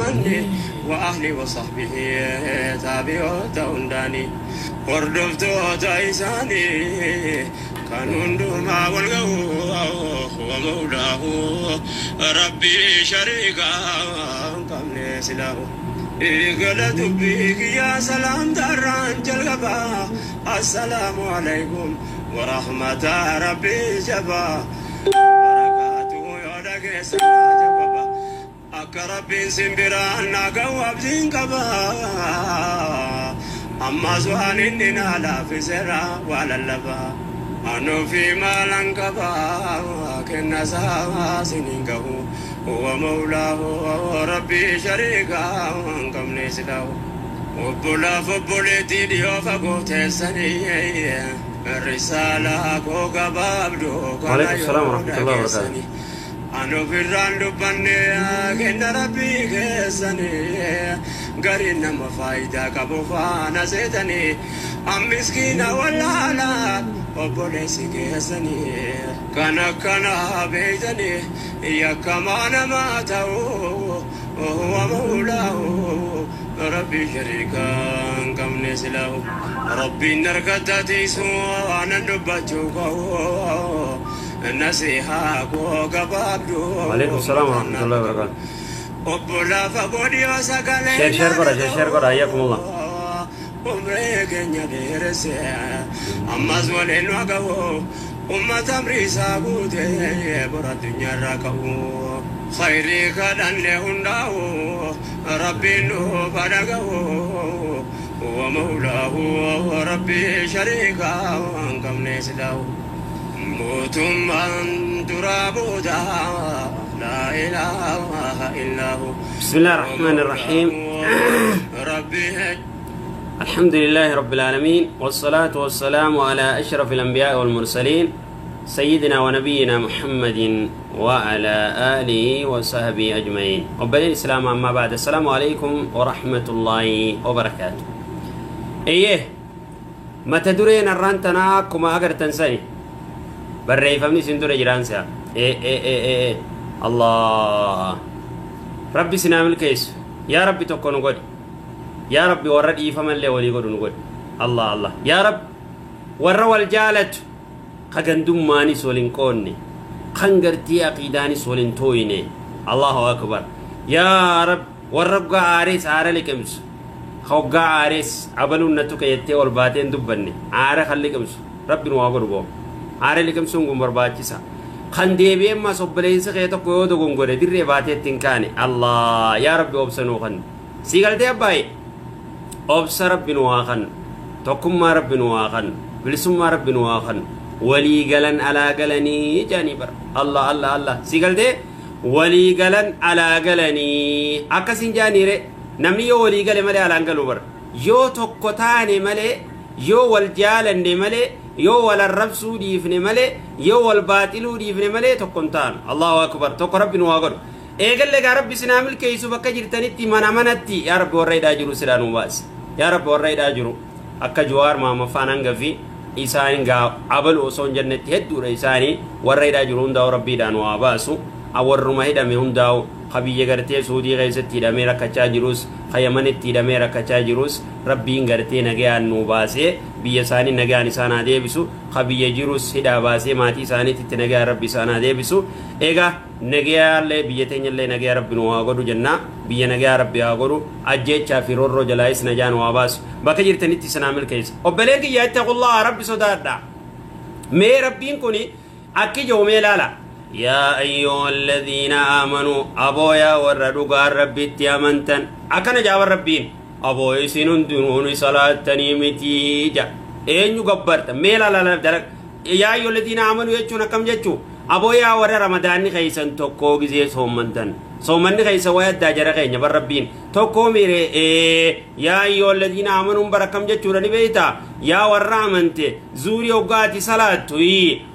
amanne wa ahli wa sahbihi taabi'oota hundaani hordoftoota isaanii kan hundumaa wal ga'u wa mawlaahu rabbii shariikaa hin qabne silaahu. Eegala dubbii kiyyaa salaamtaarraan jalqaba. Assalaamu alaikum wa rahmata rabbii jabaa. Barakaatu yoo dhageessan naa jawwaba. Akka rabbiin simbiraan naa ga'u abdiin qaba. Ammas waan inni naa laaffiseera waa lallaba. Anuu fi maalan qaba kenna isaa siniin gahu. Huwa mawlaahu rabbii shariikaa hin qabne silaahu. Obbolaaf obboleettii dhiyoo fagoo teessanii risaalaa koo gabaabduu kana Waalaikum salaam yoo warahmatullahi wabarakatuh. dhageessanii. Anu ofirraan dubbanne kenna rabbii keessanii gariin nama faayidaa qabu faana seetanii ammiskiina wallaalaa obboleessi keessanii kan akkana beeytanii yakkamaa namaa ta'u huwa mawlaahu rabbii shariikaa hin qabne silaahu rabbiin harkatti tiisu waanan dubbachuu qabu nasihaa koo gabaabduu Waalaikum salaam warahmatullahi wabarakatuh. obbolaa fagoo dhiyoo sagalee Share share godha, share share godha, hayyakumullah. Umree keenya dheeresse ammas waliin nu ga'u ummata amriisaa guute bor addunyaarraa ka'u khayrii kadhanne hundaa'u rabbiin nuuf dhaga'u wa mawlaahu rabbii shariikaa hin qabne silaahu mootummaan duraa booda laa ilaaha illaahu بسم الله الرحمن الرحيم. rabbii الحمد لله رب العالمين، والصلاة والسلام على أشرف الأنبياء والمرسلين، سيدنا ونبينا محمد وعلى آله وصحبه أجمعين. وبني الإسلام، أما بعد، السلام عليكم ورحمة الله وبركاته. إيه mata dureen arraan tanaa akkuma agartan sani barreeffamni isin dura jiraansa. Ee ee ee ee Allah, rabbi sinaa milkeessu. Yaa rabbi, tokko nu godhi. Yaa rabbi, warra dhiifamallee walii godhu nu godhi. Allah Allah, yaa rabbi, warra wal jaalatu, ka gandummaanis wal hin qoonne, kan gartii aqiidaanis wal hin tooyne. Allahu akbar. Yaa rabbi, warra hoggaa aarees aara liqimsu, hoggaa aarees abaluun na tuqe jettee ol baatee hin dubbanne, aara kan liqimsu rabbi nu haa godhu. Boo, aara liqimsuun kun barbaachisa. Kan deebi'ee ammas obboleessa kee tokko yoo dogongore dirree baatee ittiin kaane. Allah, yaa rabbi, obsa nuu kan sii galtee abbaaye obsa rabbi nu haa kan, tokkummaa rabbi nu haa kan, bilisummaa rabbi nu haa kan. Walii galan alaa galanii jaanii bara. Allah Allah Allah, sii galtee walii galan alaa galanii akkasin jaaniire. Namni yoo walii gale malee alaan galuu bara. Yoo tokko taane malee, yoo wal jaalanne malee, yoo wal arrabsuu dhiifne malee, yoo wal baaxiluu dhiifne malee tokko hin taanu. Allahu akbar. Tokko rabbi nu haa godhu. Eegalle gaa, rabbi sinaa milkeessu bakka jirtanitti, mana manatti. Yaa rabbi, warra hidhaa jiru silaa nu baasi. Yaa rabbi, warra hidhaa jiru akka Jawaar Maamaffaan hangafi isaan gaa abalu osoo hin jennetti hedduudha isaanii. Warra hidhaa jiru hundaa'u rabbiidhaan waa baasu. Warruma hidhame hundaa'u, ka biyya gartee Suudii keessatti hidhamee rakkachaa jirus, ka Yamanitti hidhamee rakkachaa jirus, rabbiin gartee nagayaan nuu baasee biyya isaanii nagayaan isaan haa deebisu. Ka biyya jirus hidhaa baasee maatii isaaniitti nagayaan rabbi isaan haa deebisu. Egaa nagayaallee biyya teenyallee nagayaa rabbi nu haa godhu jenna. Biyya nagayaa rabbi haa godhu, ajjeechaa fi roorroo jalaayis najaa nu haa baasu. Bakka jirtanitti isinaa milkeessa. Obboleen kiyya, ittaqullaha, rabbi sodaadha. Mee rabbiin kun akki jiru mee ilaala. Yaa ayyuha alladhiina aamanuu, aboo yaa warra dhugaan rabbitti amantan, akkana jaaban rabbiin. Aboo, isin hundinuun salaattanii mitii ja eenyu gabbarta? Mee ilaala dalag. Yaa ayyuha alladhiina aamanuu jechuun akkam jechuu? Aboo yaa warra ramadaanni keeysan tokkoo gizee soommantan, soomanni keeysa way addaa jara keenya bar. Rabbiin tokkoo miire. Ee, yaa ayyuha alladhiina aamanuun bar akkam jechuudha ni beeyta? Yaa warra amante, zuurii hoggaati salaattu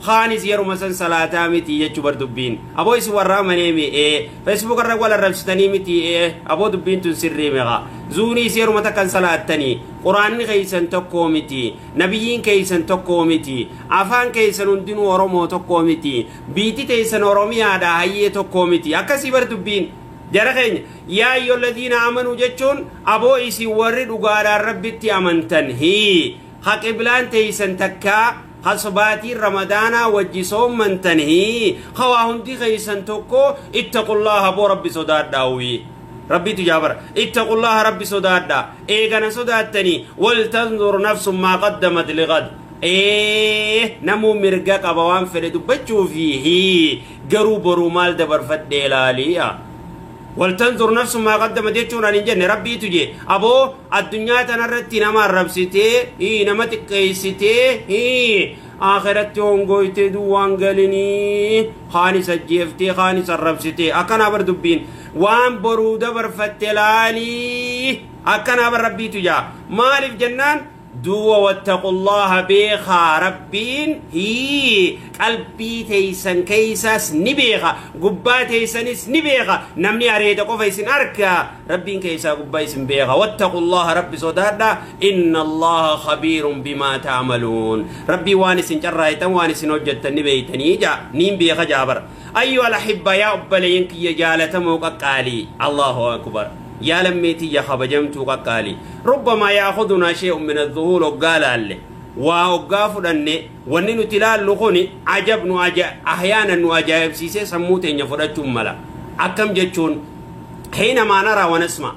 kaanis yeruma san salaataa miti jechuu bar dubbiin. Aboo, isin warra amanee ee Facebook irra wal arrabsitanii miti? Ee, aboo, dubbiin tun sirrii meeqa? Zuuriis yeruma takkan salaattanii, quraanni keeysan tokkoo miti, nabiyyiin keeysan tokkoo miti, afaan keeysan hundinuu oromoo tokkoo miti, biitti teeysan oromiyaadha hayyee tokkoo miti. Akkasii bar dubbiin. Jara keenya yaa ayyuha alladhiina amanuu jechuun aboo isin warri dhugaadhaan rabbitti amantan hii haqiblaan teeysan takkaa hasbaatiin ramadaanaa wajji soommantan hii hawaa hundi keeysan tokko ittaqullaaha aboo rabbi sodaadhaawii rabbitu jaabara ittaqullaaha rabbi sodaadhaa eegana sodaattanii waltanzur nafsun maa qaddamat liqad namuu mirga qaba waan fedhe dubbachuufi hii garuu boruu maal dabarfadhee ilaaliya waltanzur nafsu maa qaddamat jechuun ani hin jenne rabbiitu jee aboo addunyaa tanarratti nama arrabsitee nama xiqqeessitee akhiratti hongoytee duwwaan galinii kaanis ajjeeftee kaanis arrabsitee akkanaa bar dubbiin waan boruu dabarfatte laalii akkanaa bar rabbiitu jaa maaliif jennaan duwa wattaqullaha beekaa rabbiin hii qalbii teeysan keeysaas ni beeka gubbaa teeysanis ni beeka namni areeda qofa isin arka rabbiin keeysaa gubbaa isin beeka wattaqullaha rabbi sodaadha inna allaha khabiirun bimaa ta'maluun rabbii waan isin carraaytan waan isin hojjettan ni beeytanii jaa niin beeka jaabara ayyuha alahibba yaa obboleeyyan kiyya jaalatamoo qaqqaalii allahu akbar يا لميتي يا خبجمتو قالي ربما ياخذنا شيء من الذهول وقال له وقاف أني وننو تلال لخوني عجب نواجه أحيانا نواجه سيسي سموتين يفرجون ملا أكم جتشون حينما نرى ونسمع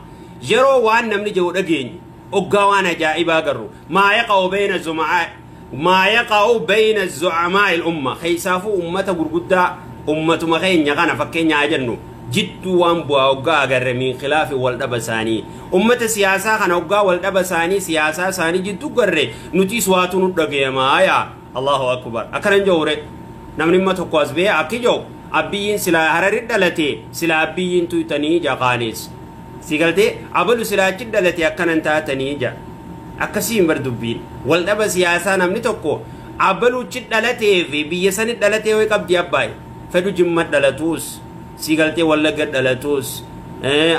جرو وان نمني جو دقيني وقوانا جائبا قروا ما يقع بين الزمعاء ما يقع بين الزعماء الأمة خيسافو أمة قرقودة أمة مخين يغانا فكين يعجنو jidduu waan bu'aa hoggaa agarre min khilaafi wal dhaba isaanii ummata siyaasaa kana hoggaa wal dhaba isaanii siyaasaa isaanii jidduu garre nutis waatu nu dhageemaa yaa allahu akbar akkanan jowre namni imma tokko as ba'ee akki jou abiyyiin silaa harari dhalate silaa abiyyiin tuytanii ja qaanis si galtee abalu silaa achi dhalate akkanan taatanii ja akkasiin bar dubbiin wal dhaba siyaasaa namni tokko abaluuchi dhalatee fi biyya sani dhalatee way qabdi abbaay fedhu jimma dhalatuus si galtee wallagga dhalatus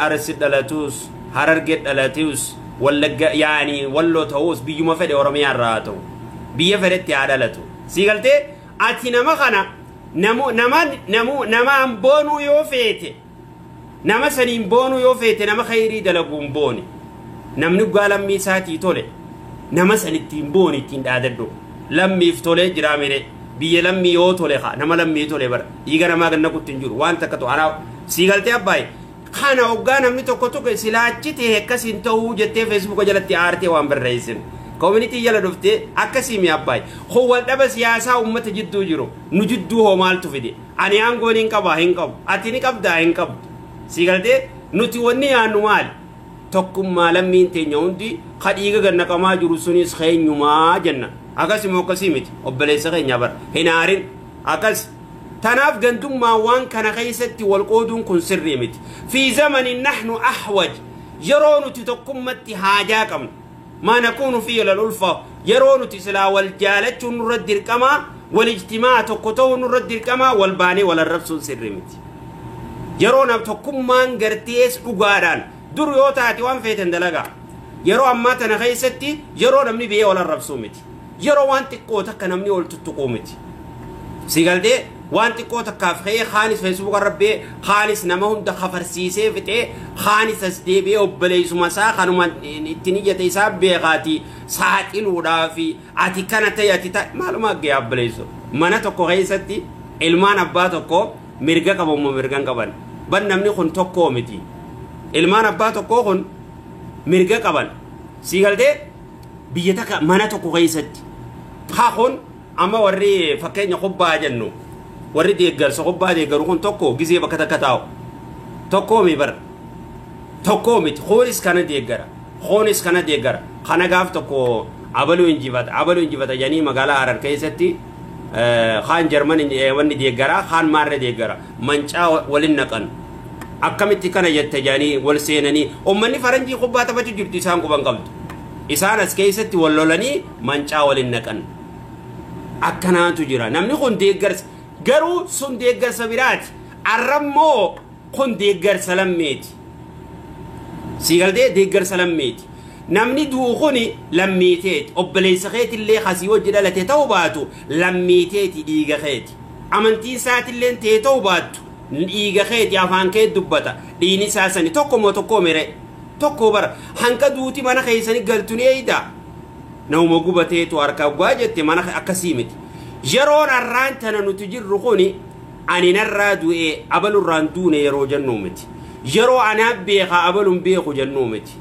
arsi dhalatus hararge dhalatus wallagga yaani walloo ta'us biyyuma fedhe oromiyaa irraa haa ta'u biyya fedhetti haa dhalatu si galtee ati nama kana namaan boonuu yoo feete nama saniin boonuu yoo feete nama khayrii dalaguun booni namni dhugaa lammii isaatii tole nama san ittiin booni ittiin dhaadadhu lammiif tolee jiraa mire biyya lammii yoo tole haa nama lammii tole bara dhiiga namaa ganna kutti hin jiru waan takka ta'u anaa sii galtee abbaay kana hoggaa namni tokko tokko silaachi ta'e akkas hin ta'uu jettee feesbuuka jalatti aartee waan barreessin koomunitii jala dhuftee akkasii mi abbaay kun wal dhaba siyaasaa uummata jidduu jiru nu jidduu hoo maaltu fide ani aangoon hin qabaa hin qabu ati ni qabdaa hin qabdu sii galtee nuti wanni yaannu maali tokkummaa lammiin teenya hundi ka dhiiga gannaqamaa jiru sunis keenyumaa jenna akkasuma akkasii miti obboleessa keenya bara hin aarin akkas tanaaf gandummaa waan kana keessatti wal qooduun kun sirrii miti fi zamanin nahnu ahwaj yeroo nuti tokkummatti haajaa qabnu maa nakuunu fi ilal ulfa yeroo nuti silaa wal jaalachuun nurra dirqamaa wal ijtimaa tokko ta'uu nurra dirqamaa wal baanee wal arrabsuun sirrii miti yeroo nam tokkummaan gartees dhugaadhaan dur yoo taate waan feeten dalagaa yeroo ammaa tana keessatti yeroo namni biyya wal arrabsuu miti yeroo waan xiqqoo takka namni ol tuttuquu miti si galtee waan xiqqoo takkaaf ka'ee kaanis feesbuuka irra ba'ee kaanis nama hunda kafarsiisee fixee kaanis as deebi'ee obboleessuma isaa kanuma ittiin iyyate isaa beekaati saaxiluudhaaf ati kana ta'e ati ta'e maaluma ga'ee obboleessu mana tokko keessatti ilmaan abbaa tokko mirga qabu moo mirga hin qaban ban namni kun tokkoo miti ilmaan abbaa tokkoo kun mirga qaban si galtee biyya takka mana tokko keessatti haa kun amma warri fakkeenya kubbaa jennu warri deeggarsa kubbaa deeggaru kun tokko gizee bakka takka taa'u tokkoo mi bara tokkoo miti kunis kana deeggara kunis kana deeggara kana gaaf tokko abaluu injifata jedhanii magaalaa Harar keessatti kaan Jarman wanni deeggara kaan maarra deeggara mancaa walin naqan akkamitti kana jette jedhanii wal seenanii ummanni faranjii kubbaa taphachuu jirtu isaan quban qabdu isaan as keessatti wal lolanii mancaa walin naqan akkanaatu jira namni kun deeggarsa garuu sun deeggarsa biraati arrammoo kun deeggarsa lammeeti si galtee deeggarsa lammeeti namni du'u kuni lammiiteeti obboleessa keetillee kasii wajji dhalate ta'uu baatu lammiiteeti dhiiga keeti amantiin isaatillee ta'e ta'uu baattu Dhiiga keeti afaan kee dubbata. Dhiini saasani tokko moo tokko mere tokko bara hanqa duuti mana keessanii galtu ni eeyda. Nama gubateetu harkaa bu'aa jette mana akkasii miti. Yeroon har'aan tana nuti jirru kuni ani narraa du'ee abalurraan duune yeroo jennuu miti. Yeroo anaa beekaa abaluun beeku jennuu miti.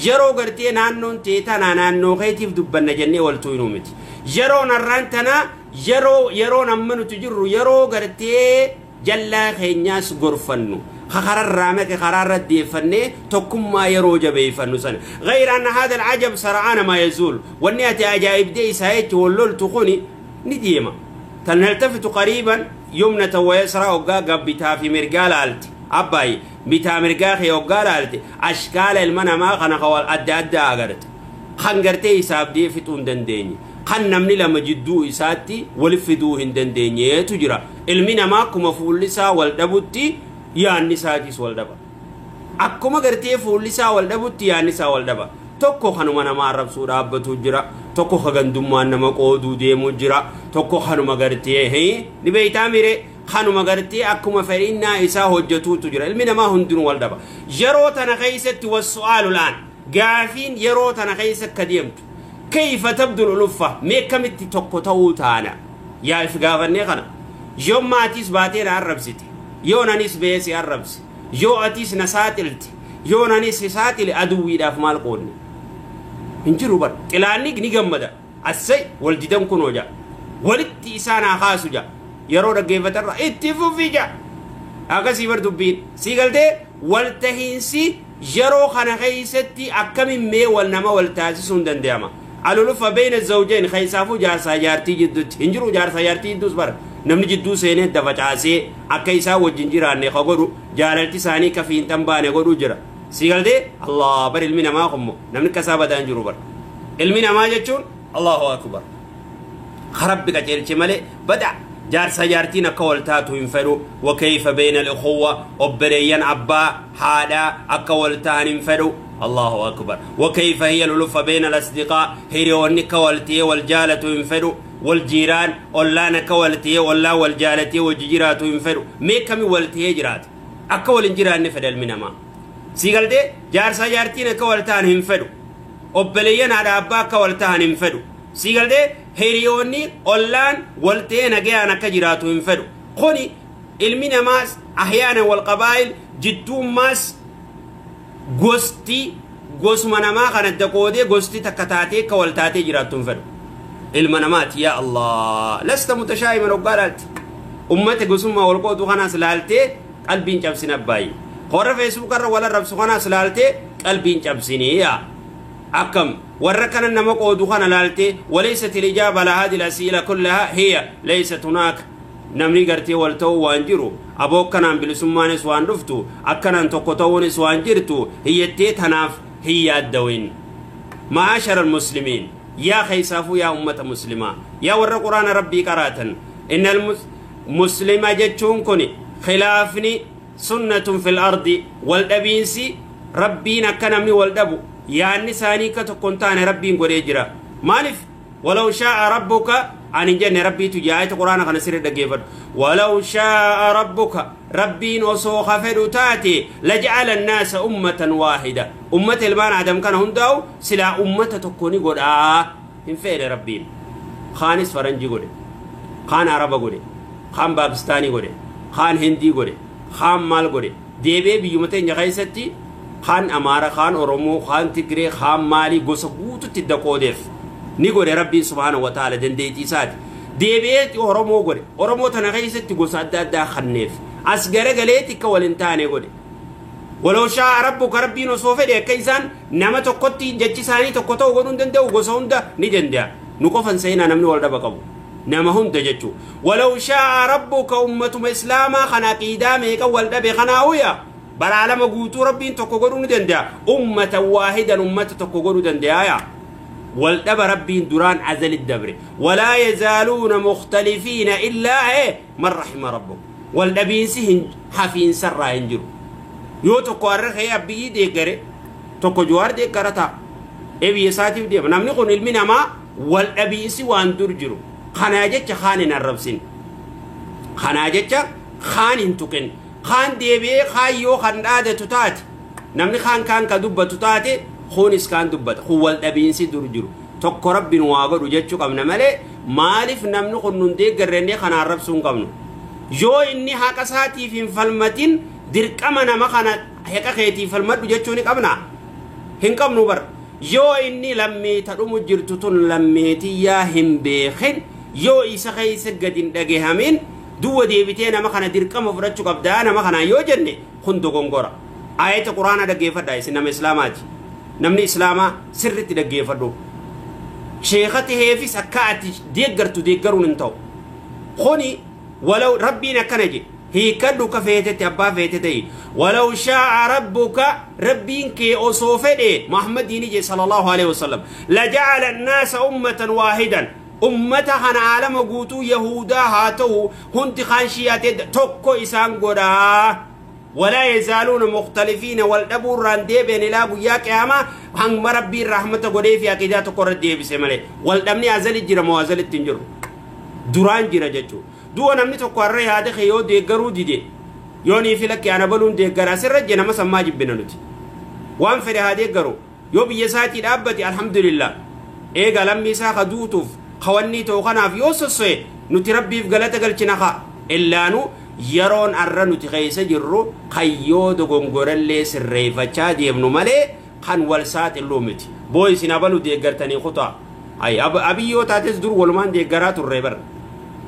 Yeroo gartee naannoon ta'e tanaa naannoo keetiif dubbanna jennee waltuu hinuu miti. Yeroon har'aan tana yeroon amma nuti jirru yeroo gartee jallaa keenyaas gorfannu. Kakararraa maqe karaarra deeffannee tokkummaa yeroo jabeeffannu sana. Gayra anna haadha alcajab sara'aana maa yazuul. Wanni ati ajaa'ibdee isaa jechi walloltu kuni ni deema. Tanaltafitu qariiban yumnata wayasraa hoggaa gabbitaa fi mirgaa laalti. Abbaay bitaa mirgaa kee hoggaa laalte ashkaala ilma namaa kana kawal adda addaa agarte. Kan gartee isaaf dee fixuu hin dandeenye. Kan namni lama jidduu isaatti waliif fiduu hin dandeenyeetu jira. Ilmi namaa akkuma fuulli isaa wal dhabutti yaanni isaatis wal dhaba. Akkuma gartee fuulli isaa wal dhabutti yaanni isaa wal dhaba. Tokko kanuma nama arrabsuu dhaabbatu jira. Tokko hagandummaan nama qooduu deemu jira. Tokko kanuma gartee ni beeytaa mire kanuma gartee akkuma fedhinnaa isaa hojjetuutu jira. Ilmi namaa hundinuu wal dhaba. Yeroo tana keessatti wassu'aalu laan gaafiin yeroo tana keessa akka deemtu. Kayfa tabdul uluffa mee kamitti tokko ta'uu taana yaa if gaafannee kana yoo maatis baatee na arrabsite yoo nanis ba'ee si arrabse yoo atis na saaxilte yoo nanis si saaxile aduwwiidhaaf maal qoodne hin jiru bar xilaanni ni gammada assay wal didan kunoo jaa walitti isaan haa kaasu jaa yeroo dhaggeeffatarra itti fufi jaa akkasii bar dubbiin sii galtee waltahiinsi yeroo kana keessatti akkamiin mee wal nama wal taasisuu hin danda'ama. Alulufa beena zawjeen keessaafuu jaarsaa jaartii jidduutti hin jiru jaarsaa jaartii jidduus bara namni jidduu seenee dafacaasee akka isaa wajjin jiraanne ka godhu jaalalti isaanii ka fiinxan baane godhu jira. Si galtee Allah bar ilmi namaa kummo namni kasaa badaan jiru bara ilmi namaa jechuun Allahu akbar rabbi qajeelche malee bada jaarsa jaartiin akka wal taatu hin fedhu wa kayfa bayna al-ukhuwa obboleeyyan abbaa haadhaa akka wal ta'an hin fedhu. Allahu akbar wa kayfa hiya al-ulfa bayna al-asdiqaa hiriyoonni akka wal ta'e wal jaalatu hin fedhu wal jiiraan ollaan akka wal ta'e ollaa wal jaalatee wajji jiraatu hin fedhu mee kami wal ta'ee jiraata akka wal hin jiraanne fedha ilmi namaa. Si galtee jaarsa jaartiin akka wal ta'an hin fedhu obboleeyyan haadha abbaa akka wal ta'an hin fedhu. Si galtee hiriyoonni ollaan wal ta'ee nagayaan akka jiraatu hin fedhu. Kuni ilmi namaas ahyaanan wal qabaa'il jidduummaas gosti gosuma namaa kana adda qoodee gosti takka taatee akka wal taatee jiraattu hin fedhu. Ilma namaati yaa Allah lasta mutashaa'iman hoggaa laalte ummata gosummaa wal qoodu kanaas laaltee qalbiin cabsin abbaayee qorra feesbuukarra wal arrabsu kanaas laaltee qalbiin cabsinii yaa akkam warra kana nama qoodu kana laaltee walaysat al-ijaaba ala haadhihi al-as'ila kullaha hiya laysat hunaaka namni gartee wal ta'uu waan jiru aboo akkanaan bilisummaanis waan dhuftu akkanaan tokko ta'uunis waan jirtu hiyyattee tanaaf hin yaaddawin. Ma'aashara al-muslimiin yaa keessaafuu yaa ummata muslimaa yaa warra quraana rabbii qaraatan inna al-muslima jechuun kun khilaafni sunnatun fil ardi wal dhabiinsi rabbiin akka namni wal dhabu yaanni isaanii akka tokko hin taane rabbiin godhee jira. Maaliif walaw shaa'a rabbuka ani hin jenne rabbiitu jaayata quraana kana sirri dhaggeeffadhu. Walaw shaa'a rabbuka rabbiin osoo hafedhu taate laja'ala annaasa ummatan waahida ummata ilmaan aadam kana hundaa'u silaa ummata tokko ni godhaa hin fedhe rabbiin. Kaanis faranjii godhe kaan araba godhe kaan paakistaanii godhe kaan hindii godhe kaan maal godhe deebi'ee biyyuma teenya keessatti kaan amaara kaan oromoo kaan tigree kaan maalii gosa guututti daqoodeef ni godhe rabbiin subhaanahu wa ta'ala dandeettii isaati. Deebi'ee oromoo godhe oromoo tana keessatti gosa adda addaa kanneef as garagaleetti akka wal hin taane godhe. Walaw shaa'a rabbuka rabbiin osoo fedhe akka isaan nama tokkotti jechi isaanii tokko ta'u godhuu hin danda'u gosa hunda ni danda'a. Nu qofan seenaa namni wal dhaba qabu nama hunda jechuu. Walaw shaa'a rabbuka ummatuma islaamaa kana aqiidaa meeqa wal dhabe kanaa uya bara alama guutuu rabbiin tokko godhuu ni danda'a. Ummata waahidan ummata tokko godhuu danda'a yaa. Wal dhaba rabbiin duraan azali dabre. Walaa yazaaluuna mukhtalifiina illaa man rahima rabbuk. Wal dhabiinsi hin hafiinsarraa hin jiru. Yoo tokko har'a ka'ee abbiyyii deeggare tokko jawaar deeggara ta'a. Biyya isaatiif deema. Namni kun ilmi namaa wal dhabiinsi waan dur jiru. Kanaa jecha kaan hin arrabsin. Kanaa jecha kaan hin tuqin. Kaan deebi'ee kaayyoo kan dhaadatu taate namni kaan kaan ka dubbatu taate kunis kaan dubbata kun wal dhabiinsi dur jiru tokko rabbiin waa godhu jechuu qabna malee maaliif namni kun nun deeggarrennee kana arrabsuu hin qabnu yoo inni haqa isaatiif hin falmatin dirqama nama kana haqa keetiif falmadhu jechuu ni qabna hin qabnu bar yoo inni lammii tadhumu jirtu tun lammeetiyyaa hin beekin yoo isa keessa gad hin dhagahamin duwwa deebitee nama kana dirqama fudhachuu qabdaa nama kanaa yoo jenne kun dogongora ayata quraana dhaggeeffadha isin nama islaamaati namni islaamaa sirritti dhaggeeffadhu sheeka taheefis akka ati deeggartu deeggaruun hin ta'u kuni walaw rabbiin akkana jedhe hiikadhu ka feetetti abbaa feete ta'e walaw shaa'a rabbuka rabbiin kee osoo fedhe muhammadiini jedhe sallallahu alaihi wasallam laja'ala annaasa ummatan waahidan ummata kana aalama guutuu yahudaa haa ta'u hundi kaan shiyaatee tokko isaan godhaa ولا يزالون مختلفين والدبور ران ديبين الى غيا قيامه هم ربي رحمته غدي في عقيده تقر ديبي سمله والدمني ازل جرا مو ازل تنجر دوران جرا جچو دو نمني تقر ياده خيو ديغرو ديدي يوني في لك انا بلون ديغرا سرج نما سما جبنا نتي وان فدي هادي غرو يو بيساتي دابتي الحمد لله ايغا لمي سا خدوتوف خواني تو خناف يوسسه نتي ربي في غلطه غلچنا الا نو yeroon arra nuti keessa jirru kayyoo dogongorallee sirreeffachaa deemnu malee kan wal saaxilluu miti boo isin abalu deeggartanii kutaa ay abiyyoo taates dur walumaan deeggaraa turre bar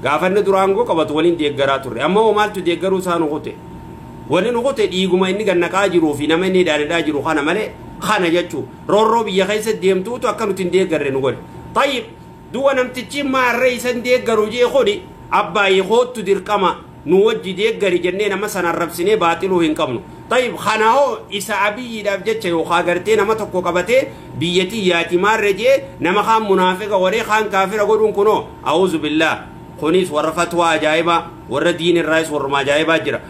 gaafanni duraangoo qabatu waliin deeggaraa turre amma hoo maaltu deeggaruu isaa nu kute wali nu kute dhiiguma inni gannaqaa jiruu fi nama inni dhaadhadhaa jiru kana malee kana jechuu roorroo biyya keessa deemtuutu akka nuti hin deeggarre nu godhe tayyib du'a namtichi maarree isan deeggaru jee kuni abbaayee hoottu dirqama nu wajji deeggari jennee nama sana arrabsinee baaxiluu hin qabnu tayyib kana hoo isa abiyyiidhaaf jecha yookaan gartee nama tokko qabatee biyyattii yaati maarree jee nama kaan munaafiqa waree kaan kaafira godhuun kunoo a'uuzu billaah kunis warra fatwaa ajaa'ibaa warra diin irraayis warruma ajaa'ibaa jira.